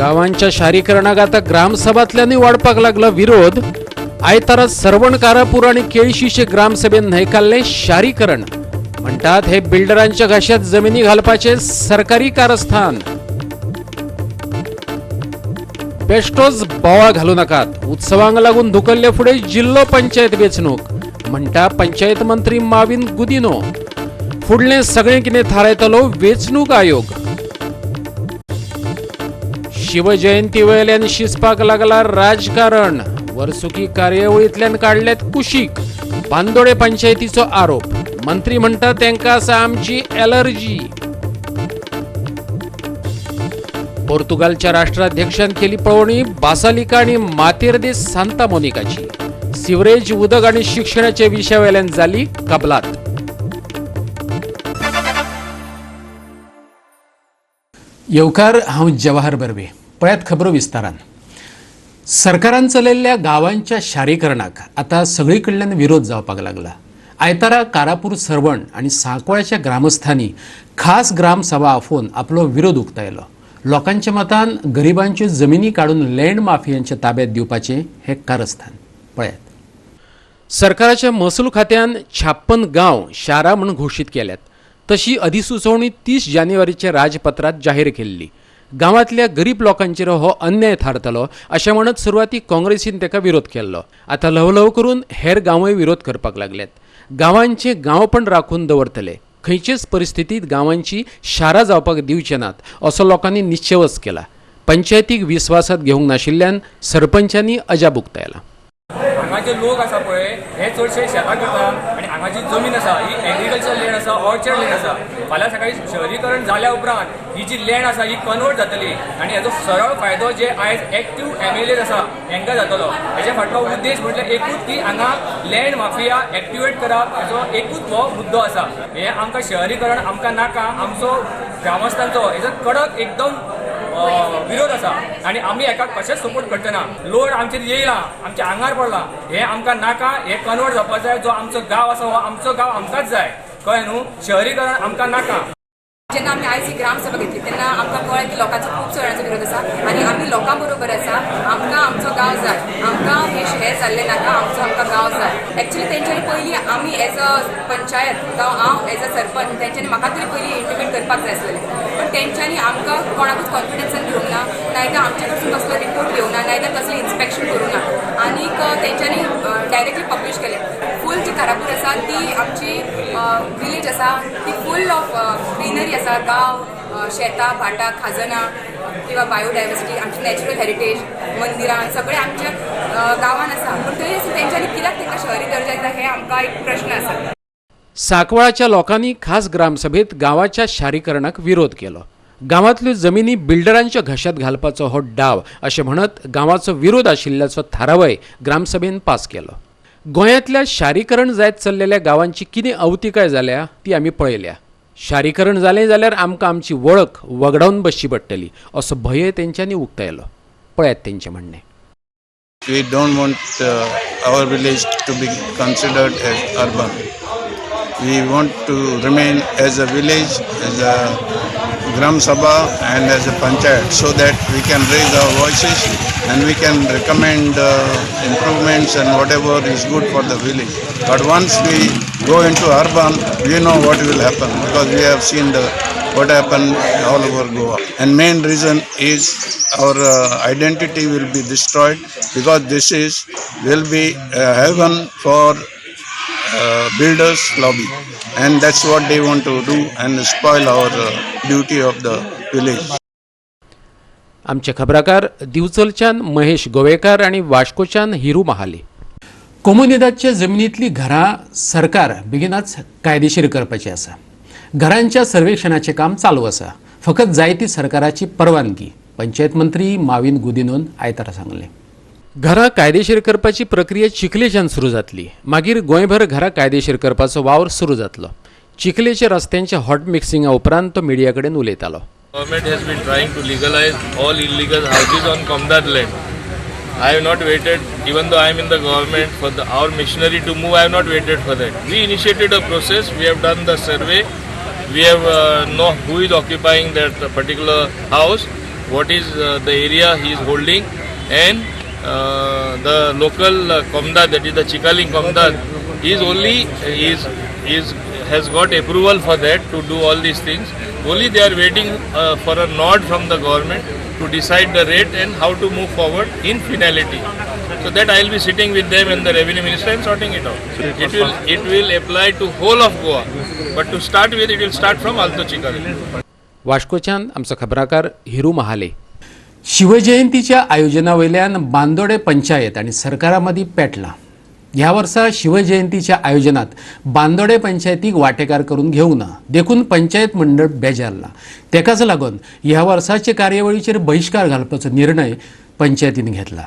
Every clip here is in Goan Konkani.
गावांच्या शारीकरणाक आता ग्रामसभांतल्यानूय वाडपाक लागला विरोध. आयतारा सर्वण, कारापूर आणि केळशीचे ग्रामसभेन न्हयकारलें शारीकरण. म्हणटात हे बिल्डरांच्या घाश्यात जमिनी घालपाचे सरकारी कारस्थान. बेश्टोच बोवाळ घालू नाकात. उत्सवांक लागून धुकल्ले फुडें जिल्लो पंचायत वेंचणूक, म्हणटा पंचायत मंत्री माविन गुदिनो. फुडलें सगळें कितें थारायतलो वेंचणूक आयोग. शिवजयंती वयल्यान शिजपाक लागला राजकारण. वर्सुकी कार्यावळींतल्यान काडल्यात कुशीक. बांदोडे पंचायतीचो आरोप. मंत्री म्हणटा तेंका आसा आमची एलर्जी. पोर्तुगालच्या राष्ट्राध्यक्षान केली पळोवणी बासालिका आणि मातेर दे सांता मोनिकाची. सिवरेज, उदक आणि शिक्षणाच्या विशयावेल्यान जाली कबलात. येवकार, हांव जवाहर बर्वे. पळयात खबरो विस्तारान. सरकारान चलयल्ल्या गांवांच्या शारीकरणाक आतां सगळी कडल्यान विरोध जावपाक लागला. आयतारा कारापूर, सर्वण आनी सांकवाळच्या ग्रामस्थांनी खास ग्रामसभा आफोवन आपलो विरोध उक्तायलो. लोकांच्या मतान गरिबांच्यो जमिनी काडून लँड माफियांच्या ताब्यात दिवपाचें हें कारस्थान. पळयात. सरकाराच्या महसूल खात्यान 56 गांव शारां म्हूण घोशीत केल्यात. तशी अधिसुचोवणी 30 जानेवारीच्या राजपत्रात जाहीर केल्ली. गांवांतल्या गरीब लोकांचेर हो अन्याय थारतलो अशें म्हणत सुरवातीक काँग्रेसीन ताका विरोध केल्लो. आतां ल्हव ल्हव करून हेर गांवय विरोध करपाक लागल्यात. गांवांचें गांवपण राखून दवरतले, खंयचेच परिस्थितींत गांवांची शारां जावपाक दिवचे नात असो लोकांनी निश्चेवच केला. पंचायतीक विस्वासात घेवंक नाशिल्ल्यान सरपंचांनी अजाप उक्तायला. हांगा जे लोक आसा पळय, हे चडशे शेतां करता आनी हांगा जी जमीन आसा ही एग्रीकल्चर लँड आसा, ऑर्चर्ड लँड आसा. फाल्यां सकाळी शहरीकरण जाल्या उपरांत ही जी लँड आसा ही कन्वर्ट जातली आनी हेजो सरळ फायदो जे आयज एक्टीव एमएलए आसा हेंकां जातलो. हेच्या फाटलो उद्देश म्हटल्यार एकूच की हांगा लँड माफिया एक्टिवेट करप, हेजो एकूच हो मुद्दो आसा. हें आमकां शहरीकरण आमकां नाका. आमचो ग्रामस्थांचो हेजो कडक एकदम विरोध आसा आनी आमी हेका कशेंच सपोर्ट करचे ना. लोड आमचेर येयला, आमच्या आंगार पडला, हें आमकां नाका. हें कन्वर्ट जावपाक जाय. जो आमचो गांव आसा हो आमचो गांव आमकांच जाय, कळ्ळें न्हू? शहरीकरण आमकां नाका. जेन्ना आमी आयज ही ग्रामसभा घेतली तेन्ना आमकां कळ्ळें की लोकांचो खूब जाणांचो विरोध आसा आनी आमी लोकां बरोबर आसा. आमकां आमचो गांव जाय. आमकां हें शहर जाल्लें नाका. आमचो आमकां गांव जाय. एक्चुली तेंच्यांनी पयलीं आमी एज अ पंचायत जावं हांव एज अ सरपंच, तेंच्यांनी म्हाका तरी पयलीं इंटिमेट करपाक जाय आसलेलें. पण तेंच्यांनी आमकां कोणाकूच कॉन्फिडन्सान घेवंक ना, नायतर आमचे कडसून कसलो रिपोर्ट घेवंक ना, नायतर कसलें इन्स्पेक्शन करूंक ना आनीक तेंच्यांनी डायरेक्टली पब्लिश केलें. फूल जी कारापूर आसा ती आमची विलेज आसा, ती फूल ऑफ ग्रिनरी आसा. गांव, शेतां, भाटां, खाजनां किंवा बायोडायवर्सिटी, आमची नॅचरल हेरिटेज, मंदिरां सगळें आमच्या गांवान आसा. पूण तरी आसून तेंच्यांनी कित्याक तांकां शहरी दर्जा दिता हें आमकां एक प्रश्न आसा. सांकवाळच्या लोकांनी खास ग्रामसभेत गांवाच्या शारीकरणाक विरोध केलो. गांवांतल्यो जमिनी बिल्डरांच्या घशात घालपाचो हो डाव अशें म्हणत गांवाचो विरोध आशिल्ल्याचो थारावय ग्रामसभेन पास केलो. गोंयांतल्या शारीकरण जायत चल्लेल्या गांवांची कितें अवतिकाय जाल्या ती आमी पळयल्या. शारीकरण जालें जाल्यार आमकां आमची वळख वगडावन बसची पडटली असो भंय तेंच्यांनी उक्तायलो. पळयात तेंचें म्हणणें. We don't want our village to be considered as urban. We want to remain as a village, as a Gram Sabha and as a panchayat, so that we can raise our voices and we can recommend improvements and whatever is good for the village. But once we go into urban, we know what will happen because we have seen the what happened all over Goa. And main reason is our identity will be destroyed because this is will be a heaven for builders lobby, and that's what they want to do and spoil our beauty of the village. आमचे खबराकार दिवचलच्यान महेश गोवेकार आनी वास्कोच्यान हिरू महाली. कोमुनिदादच्या जमिनींतली घरां सरकार बेगिनाच कायदेशीर करपाची आसा. घरांच्या सर्वेक्षणाचें काम चालू आसा. फकत जाय ती सरकाराची परवानगी, पंचायत मंत्री माविन गुदिनोन आयतारा सांगलें. घरां कायदेशीर करपाची प्रक्रिया चिखलेच्यान सुरू जातली. मागीर गोंयभर घरां कायदेशीर करपाचो वावर सुरू जातलो. चिखलेच्या रस्त्यांच्या हॉट मिक्सिंगा उपरांत तो मिडिया कडेन उलयतालो. Government has been trying to legalize all illegal houses on Comunidade land. I have not waited, even though I am in the government, for our machinery to move. I have not waited for that. We initiated a process. We have done the survey. We have know who is occupying that particular house. what is the area he is holding, and the local Comdad, that is the Chicalim Comdad, is only is is has got approval for that to do all these things. Only they are waiting for a nod from the government to decide the rate and how to move forward in finality. So that I will be sitting with them and the revenue minister and sorting it out. It will apply to whole of Goa, but to start with, it will start from Alto Chicalim. वास्कोच्यान आमचो खबराकार हिरू महाले. शिवजयंतीच्या आयोजनावयल्यान बांदोडे पंचायत आनी सरकारा मदीं पेटलां. ह्या वर्सा शिवजयंतीच्या आयोजनात बांदोडे पंचायतीक वांटेकार करून घेवंक ना, देखून पंचायत मंडळ बेजारलां. तेकाच लागून ह्या वर्साचे कार्यावळीचेर बहिश्कार घालपाचो निर्णय पंचायतीन घेतला.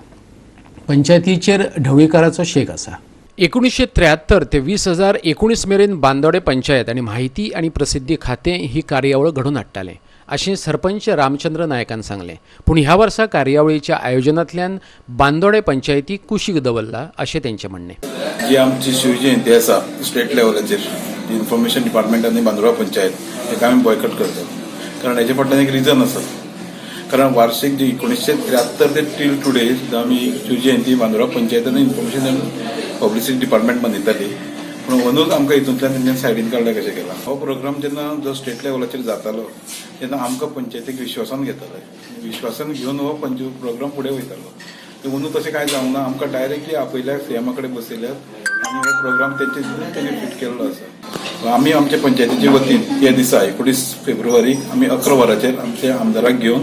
पंचायतीचेर ढवळीकाराचो शेक आसा. 1973 ते 2019 मेरेन बांदोडे पंचायत आनी म्हायती आनी प्रसिद्धी खातें ही कार्यावळ घडोवन हाडटालें, अशें सरपंच रामचंद्र नायकान सांगलें. पूण ह्या वर्सा कार्यावळीच्या आयोजनांतल्यान बांदोडे पंचायतीक कुशीक दवरला, अशें तेंचें म्हणणें. जी आमची शिवजयंती आसा स्टेट लेवलाचेर, इन्फॉर्मेशन डिपार्टमेंट आनी बांदोडा पंचायत हेका आमी बॉयकट करतात, कारण हेजे फाटल्यान एक रिजन आसा. कारण वार्षिक जी 1973 ते टील टुडे सुद्दां आमी शिवजयंती बांदोडा पंचायत आनी इन्फॉर्मेशन अँड पब्लिसिटी डिपार्टमेंट मनयताली. पूण अंदूच आमकां हितूंतल्यान तेंच्यानी सायडीन काडल्या कशें केलां. हो प्रोग्राम जेन्ना जो स्टेट लेवलाचेर जातालो तेन्ना आमकां पंचायतीक विश्वासान घेताले. विश्वासान घेवन हो पंच प्रोग्राम फुडें वयतालो. ते अंदू तशें कांय जावंक ना. आमकां डायरेक्टली आपयल्यात, सीएमा कडेन बसयल्यात आनी हो प्रोग्राम तेंचे हितून तेणी फिट केल्लो आसा. आमी आमच्या पंचायतीचे वतीन त्या दिसा 19 फेब्रुवारीक आमी 11 वरांचेर आमच्या आमदाराक घेवन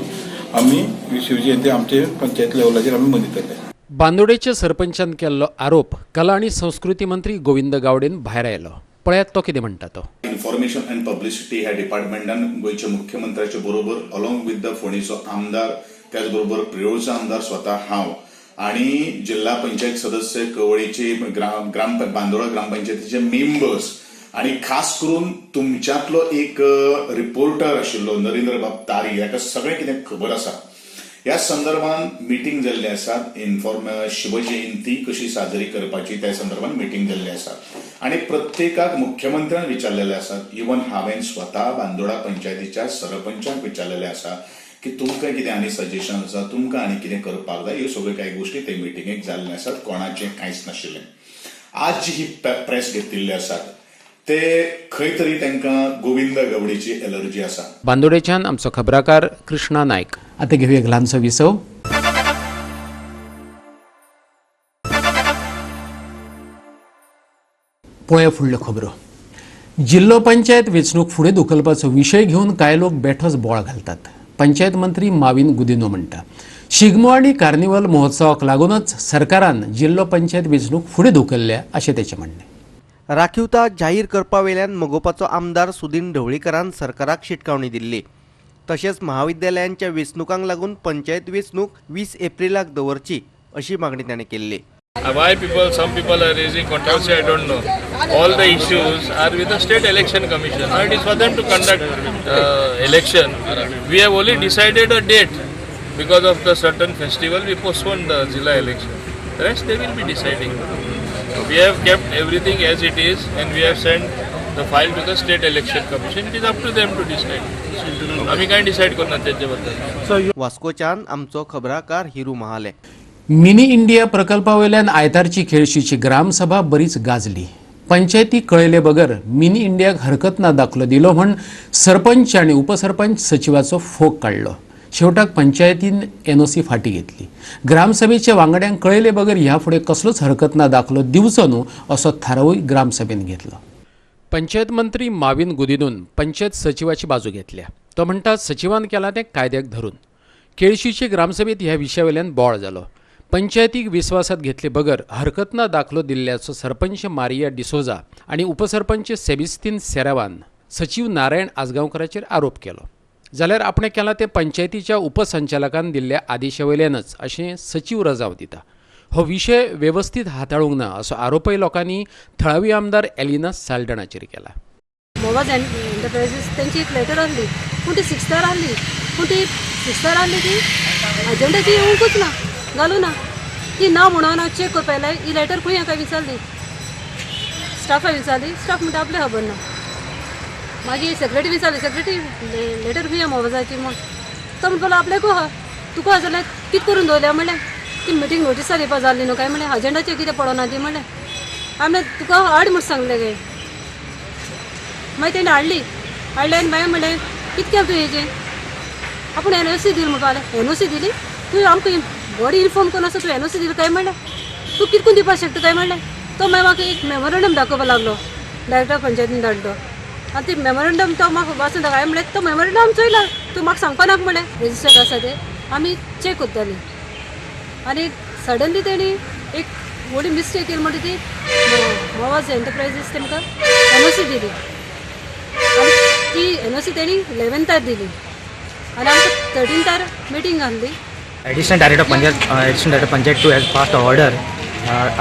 आमी शिवजयंती आमचे पंचायत लेवलाचेर आमी मनयतले. बांदोडेच्या सरपंचान केल्लो आरोप कला आनी संस्कृती मंत्री गोविंद गावडेन भायर आयलो. पळयात तो कितें म्हणटा तो. इन्फॉर्मेशन अँड पब्लिसिटी ह्या डिपार्टमेंटान गोंयच्या मुख्यमंत्र्याच्या बरोबर, अलॉंग विथ the फोंडेचो आमदार, त्याच बरोबर प्रियोळचो आमदार, स्वता हांव आणि जिल्हा पंचायत सदस्य, कवळीचे ग्राम ग्राम बांदोडा ग्रामपंचायतीचे मेंबर्स आणि खास करून तुमच्यांतलो एक रिपोर्टर आशिल्लो नरेंद्र बाब तारी, हाका सगळें कितें खबर आसा. ह्या संदर्भात मिटींग जाल्ली आसा. इन्फॉर्म शिवजयंती कशी साजरी करपाची त्या संदर्भात मिटींग जाल्ली आसा आणि प्रत्येकाक मुख्यमंत्र्यान विचारलेले आसात. इवन हांवें स्वता बांदोडा पंचायतीच्या सरपंचाक विचारलेले आसा की तुमकां कितें आनी सजेशन आसा, तुमकां आनी कितें करपाक जाय. ह्यो सगळ्यो कांय गोश्टी ते मिटिंगेक जाल्ले आसात. कोणाचें कांयच नाशिल्लें. आज जी ही प्रेस घेतिल्ली आसात, ते खंय तरी तांकां गोविंद गावडेची एलर्जी आसा. बांदोडेच्यान आमचो खबराकार कृष्णा नायक. आता घेऊया एक ल्हानसो विसव. पळया फुडल्यो खबरो. जिल्लो पंचायत वेंचणूक फुडें धुकलपाचो विशय घेवन कांय लोक बेठोच बोळ घालतात, पंचायत मंत्री माविन गुदिनो म्हणटा. शिगमो आनी कार्निवल महोत्सवाक लागूनच सरकारान जिल्लो पंचायत वेंचणूक फुडें धुकल्ल्या, अशें तेचें म्हणणें. राखीवता जाहीर करपा वेल्यान मगोपाचो आमदार सुदीन ढवळीकरान सरकाराक शिटकावणी दिल्ली. तशेंच महाविद्यालयांच्या वेंचणुकांक लागून पंचायत वेंचणूक 20 एप्रिलाक दवरची, अशी मागणी ताणें केल्ली. Why people, some people are raising controversy, I don't know. All the issues are with the state election commission. Now it is for them to conduct election. We have only decided a date. Because of the certain festival, we postponed the Zilla election. The rest they will be deciding. We have kept everything as it is and we have sent the file to the state election commission. It is up to them to decide. आम्ही काय डिसाईड करणार त्याच्याबद्दल? वास्कोच्यान आमचो खबराकार हिरू महाले. मिनी इंडिया प्रकल्पावयल्यान आयतारची केळशीची ग्रामसभा बरीच गाजली. पंचायती कळयले बगर मिनी इंडियाक हरकत ना दाखलो दिलो म्हूण सरपंच आनी उपसरपंच सचिवाचो फोग काडलो. शेवटाक पंचायतीन एनओसी फाटी घेतली. ग्रामसभेच्या वांगड्यांक कळयले बगर ह्या फुडें कसलोच हरकत ना दाखलो दिवचो न्हू, असो थारावूय ग्रामसभेन घेतलो. पंचायत मंत्री माविन गुदिनून पंचायत सचिवाची बाजू घेतल्या. तो म्हणटा, सचिवान केलां तें कायद्याक धरून. केळशीचे ग्रामसभेत ह्या विशयावयल्यान बोवाळ जालो. पंचायतीक विस्वासात घेतले बगर हरकत ना दाखलो दिल्ल्याचो सरपंच मारिया डिसोजा आनी उपसरपंच सेबिस्तीन सेरावान सचीव नारायण आजगांवकराचेर आरोप केलो. जाल्यार आपणें केलां तें पंचायतीच्या उपसंचालकान दिल्ल्या आदेशा वयल्यानच, अशें सचीव रजाव दिता. हो विशय वेवस्थीत हाताळूंक ना, असो आरोपय लोकांनी थळावी आमदार एलिना साल्डणाचेर केला. मोवाज एंटरप्रायजीस तेंची एक लेटर आहली, पूण ती सिक्स्थार आहली. पूण ती सिक्स्थार आहली, ती एजंडाची येवंकूच ना, घालूं ना. ती ना म्हणून हांव चॅक करपा येयलें, ही लेटर खंय हांकां विचारली, स्टाफा विचारली, स्टाफ म्हणटा आपलें खबर ना. मागीर सेक्रेटरी विचारली, सेक्रेटरी लेटर खंय मोवाजाची म्हूण. तो म्हणपाक आपल्याकू आहा तुका आहा जाल्यार कितें करून दवरल्या म्हणलें ती मिटींग नोटिसार येवपा जाल्ली न्हू काय म्हणलें अजेंडाचेर कितें पडना ती म्हणलें हांवें म्हणलें तुका हाड म्हूण सांगलें गे. मागीर तेणें हाडली हाडली आनी मागीर म्हणलें कितें केलें तुवें हेजें आपूण एनओसी दिली म्हणपाक लागलें. एनओसी दिली तूं आमकां बॉडी इन्फॉर्म करून आसा तूं एनओसी दिली काय म्हणलें तूं कितें करून दिवपाक शकता काय म्हणलें. तो मागीर म्हाका एक मेमोरंडम दाखोवपाक लागलो डायरेक्टर पंचायतीन धाडलो आनी ती मेमोरंडम तो म्हाका वाचून दाखय म्हणलें तो मेमोरंडम चोयला तूं म्हाका सांगपा नाका म्हणलें रजिस्टर्ड आसा ते आमी चॅक करताली आनी सडनली तेणी एक व्हडली मिस्टेक केली म्हणटा ती मोवाज एंटरप्रायजीस तेमकां एनओसी दिली आनी ती एनओसी तेणी 11थार दिली आनी आमकां 13थार मिटींग घातली. Additional Director Panchayat 2 has passed an order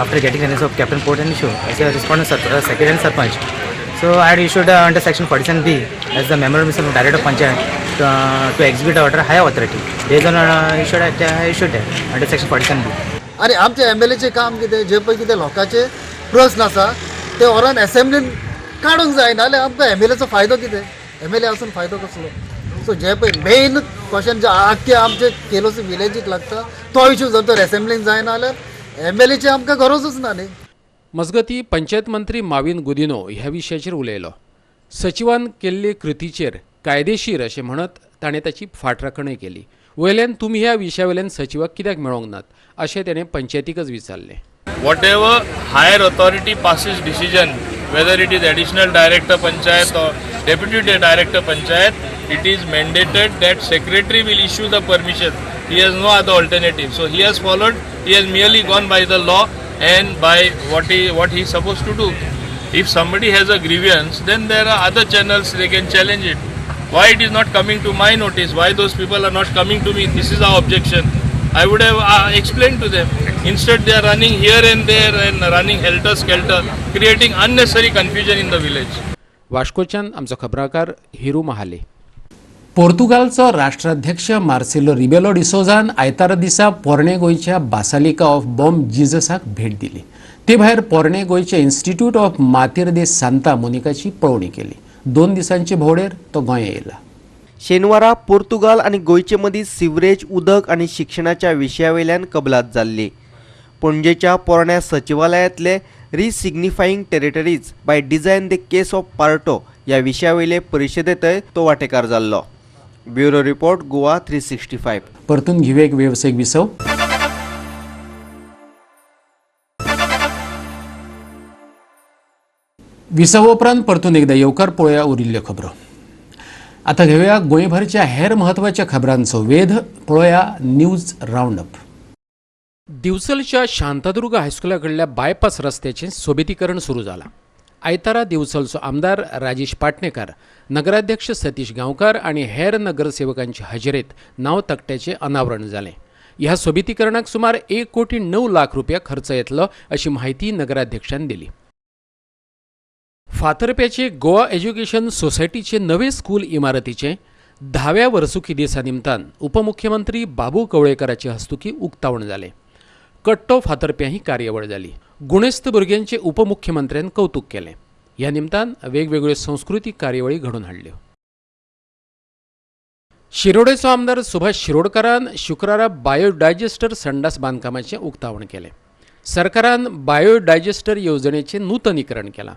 after getting the notice of Captain Port and issue as a respondent secretary and sarpanch. So I had issued under section 47B as the memorandum of Director Panchayat to exhibit the order higher authority. Based on issued issued that under section 47B. आनी आमचे एमएलएचें काम कितें जे पळय कितें लोकांचे प्रस्न आसा ते व्हरोन एसेंब्लीन काडूंक जाय नाजाल्यार आमकां एमएलएचो फायदो कितें एमएलए आसून फायदो कसलो. सो जे पळय मेन क्वेश्चन जे आख्खे आमचे केलोसी विलेजीक लागता तो इशू जर तर एसेंब्लीन जायना जाल्यार एमएलएची आमकां गरजूच ना न्ही. मजगती पंचायत मंत्री माविन गुदिनो ह्या विशयाचेर उलयलो. सचिवान केल्ले कृतीचेर कायदेशीर अशें म्हणत ताणें ताची फाटराखणय केली. वयल्यान तुमी ह्या विशया वयल्यान सचिवाक कित्याक मेळोंक नात अशें ताणें पंचायतीकच विचारलें. Whatever higher authority passes decision, whether it is additional director panchayat or deputy director panchayat, it is mandated that secretary will issue the permission. He has no other alternative. So he has followed, he has merely gone by the law and by what he is supposed to do. If somebody has a grievance, then there are other channels they can challenge it. Why it is not coming to my notice? Why those people are not coming to me? This is our objection. I would have explained to them. Instead, they are running here and there and running helter-skelter, creating unnecessary confusion in the village. वास्कोच्यान आमचो खबराकार हिरू महाले. पोर्तुगालचो राष्ट्राध्यक्ष मार्सेलो रिबेलो डिसोजान आयतारा दिसा पोरणे गोंयच्या बासालिका ऑफ बॉम जिजसाक भेट दिली. ते भायर पोरणे गोंयच्या इन्स्टिट्यूट ऑफ मातेर दे सांता मोनिकाची पळोवणी केली. 2 दिसांचे भोंवडेर तो गोंया येयला. शेनवारा पोर्तुगाल आनी गोंयचे मदीं सिवरेज उदक आनी शिक्षणाच्या विशया वयल्यान कबलात जाल्ली. पणजेच्या पोरण्या सचिवालयांतले resignifying territories by design the case of Porto ह्या विशया वयले परिशदेंतय तो वांटेकार जाल्लो. Bureau report Goa 365. परतून घेवया एक वेवसायीक विसव. विसवा उपरांत परतून एकदा येवकार पळोवया उरिल्ल्यो खबरो. आतां घेवया गोंयभरच्या हेर म्हत्वाच्या खबरांचो वेध. पळोवया न्यूज रावंडअप. दिवचलच्या शांतादुर्गा हायस्कुला कडल्या बायपास रस्त्याचें सोबितीकरण सुरू जालां. आयतारा दिवचलचो आमदार राजेश पाटणेकार, नगराध्यक्ष सतीश गांवकार आनी हेर नगरसेवकांचे हजेरेत नांव तकट्याचें अनावरण जालें. ह्या सोबितीकरणाक सुमार 1,09,00,000 रुपया खर्च येतलो अशी म्हायती नगराध्यक्षान दिली. फातर्प्याचे गोवा एज्युकेशन सोसायटीचे नवे स्कूल इमारतीचे 10व्या वर्सुकी दिसा निमतान उपमुख्यमंत्री बाबू कवळेकराचे हस्तुकी उक्तावण जालें. कट्टो फातर्प्यां ही कार्यावळ जाली. गुणेस्त भुरग्यांचे उपमुख्यमंत्र्यान कौतुक केलें. ह्या निमतान वेगवेगळ्यो संस्कृतीक कार्यावळी घडोवन हाडल्यो. शिरोडेचो आमदार सुभाष शिरोडकारान शुक्रारा बायोडायजेस्टर संडास बांदकामाचें उक्तावण केलें. सरकारान बायोडायजेस्टर येवजणेचें नूतनीकरण केलां.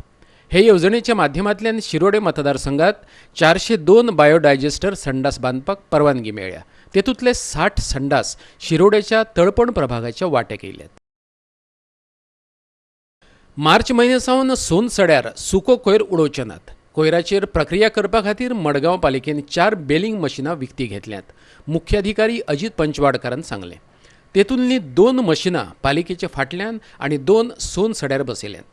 हे येवजणेच्या माध्यमांतल्यान शिरोडे मतदारसंघात 402 बायोडायजेस्टर संडास बांदपाक परवानगी मेळ्ळ्या. तेतूंतले 60 संडास शिरोडेच्या तळपण प्रभागाच्या वाट्याक येयल्यात. मार्च म्हयन्या सावन सोन सड्यार सुको कोयर उडोवचे नात. कोयराचेर प्रक्रिया करपा खातीर मडगांव पालिकेन 4 बेलिंग मशिनां विकती घेतल्यात. मुख्याधिकारी अजित पंचवाडकारान सांगलें. तेतूंतलीं 2 मशिनां पालिकेच्या फाटल्यान आनी 2 सोन सड्यार बसयल्यात.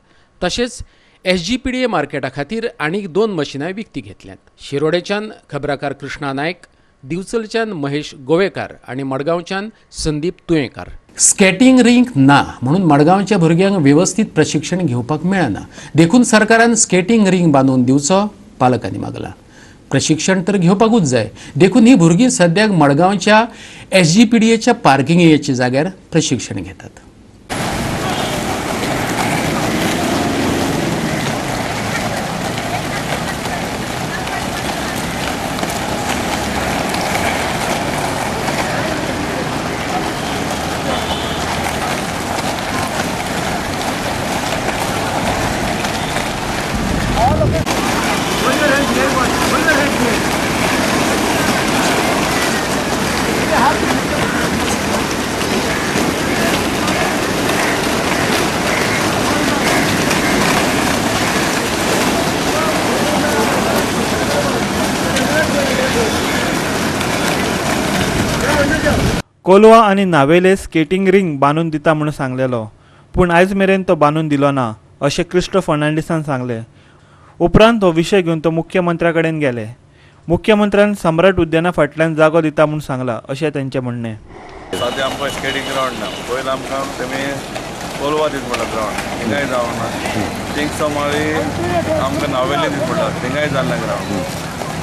तशेंच SGPDA मार्केटा खातीर आनीक 2 मशिनां विकती घेतल्यात. शिरोडेच्यान खबराकार कृष्णा नायक, दिवचलच्यान महेश गोवेकार आनी मडगांवच्यान संदीप तुयेंकार. स्केटिंग रिंक ना म्हणून मडगांवच्या भुरग्यांक वेवस्थीत प्रशिक्षण घेवपाक मेळना, देखून सरकारान स्केटिंग रिंग बांदून दिवचो पालकांनी मागला. प्रशिक्षण तर घेवपाकूच जाय, देखून ही भुरगीं सद्याक मडगांवच्या SGPDAच्या पार्किंगेच्या जाग्यार प्रशिक्षण घेतात. कोलवा आनी नावेले स्केटिंग रिंग बांदून दिता म्हणून सांगलेलो, पूण आयज मेरेन तो बांदून दिलो ना अशें क्रिस्टो फर्नांडीसान सांगलें. उपरांत हो विशय घेवन तो मुख्यमंत्र्या कडेन गेले. मुख्यमंत्र्यान सम्राट उद्याना फाटल्यान जागो दिता म्हूण सांगला अशें तेंचें म्हणणें. सद्या आमकां स्केटींग ग्रावंड ना. पयलीं आमकां तेमी कोलवा दीत म्हणला ग्रावंड, थिंगाय जावंक ना. थिंग सोमारी आमकां नावेली दीत म्हणला, थिंगाय जालें ना ग्रावंड.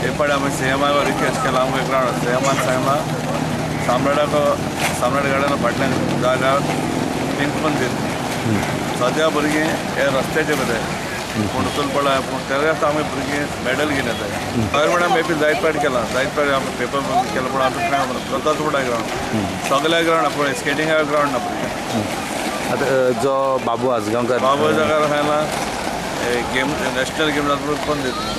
हे फावटी आमी सीएमाक रिक्वेस्ट केला आमकां ग्रावंड. सीएमान सांगला सम्राटाक, सम्राट गार्डना फाटल्यान जागा थिंग पण दित. सद्या भुरगीं हे रस्त्याचेर वताय, पूण चलपा पूण तेज्या आसता आमी भुरगीं मॅडल घेवन येताय. गव्हर्मेंटान मे बी जायत फावट केला, जायत फावट आमी पेपर केला, पूण आतां कांय करताच पडटा ग्रावंड. सगल्या ग्रावंड पूण स्केटिंगाक ग्रावंड ना भुरग्यांक. आतां जो बाबू आजगांवकार, बाबू आजगांवकार सांगला गेम नॅशनल गेम जाता पण दितलो.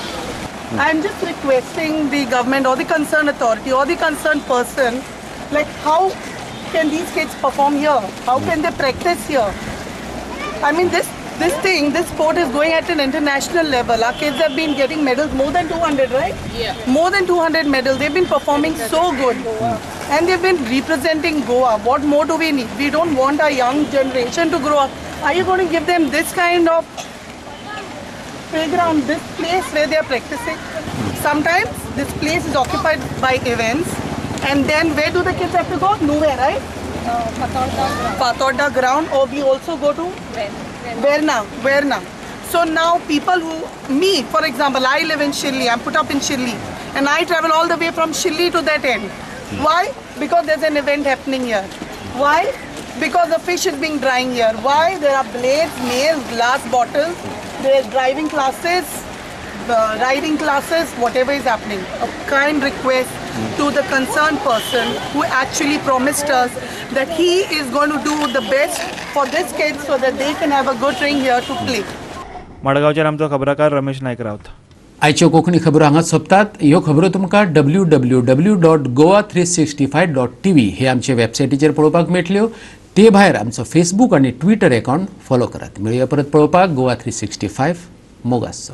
I am just requesting the government or the concerned authority or the concerned person, like, how can these kids perform here? How can they practice here? I mean, this thing, this sport is going at an international level. Our kids have been getting medals, more than 200, right? Yeah. More than 200 medals. They've been performing so good. And they've been representing Goa. What more do we need? We don't want our young generation to grow up. Are you going to give them this kind of playground, this place where they are practicing? Sometimes this place is occupied by events, and then where do the kids have to go? Nowhere, right? Fatorda ground, or we also go to Verna. Verna. So now people who, me for example, I live in Shirley, I'm put up in Shirley, and I travel all the way from Shirley to that end. Why? Because there's an event happening here. Why? Because the fish is being drying here. Why? There are blades, nails, glass bottles, there are driving classes, riding classes, whatever is happening. A kind request to the concerned person who actually promised us that he is going to do the best for this kids so that they can have a good ring here to play. मडगांवचेर आमचो खबराकार रमेश नायक रावत. आयच्यो कोंकणी खबरो हांगाच सोंपतात. ह्यो खबरो तुमकां www.goa365.tv हे आमचे वेबसायटीचेर पळोवपाक मेळटल्यो. ते भायर आमचो फेसबूक आनी ट्विटर अकावंट फॉलो करात. मेळुया परत पळोवपाक गोवा 365. मोग आसचो.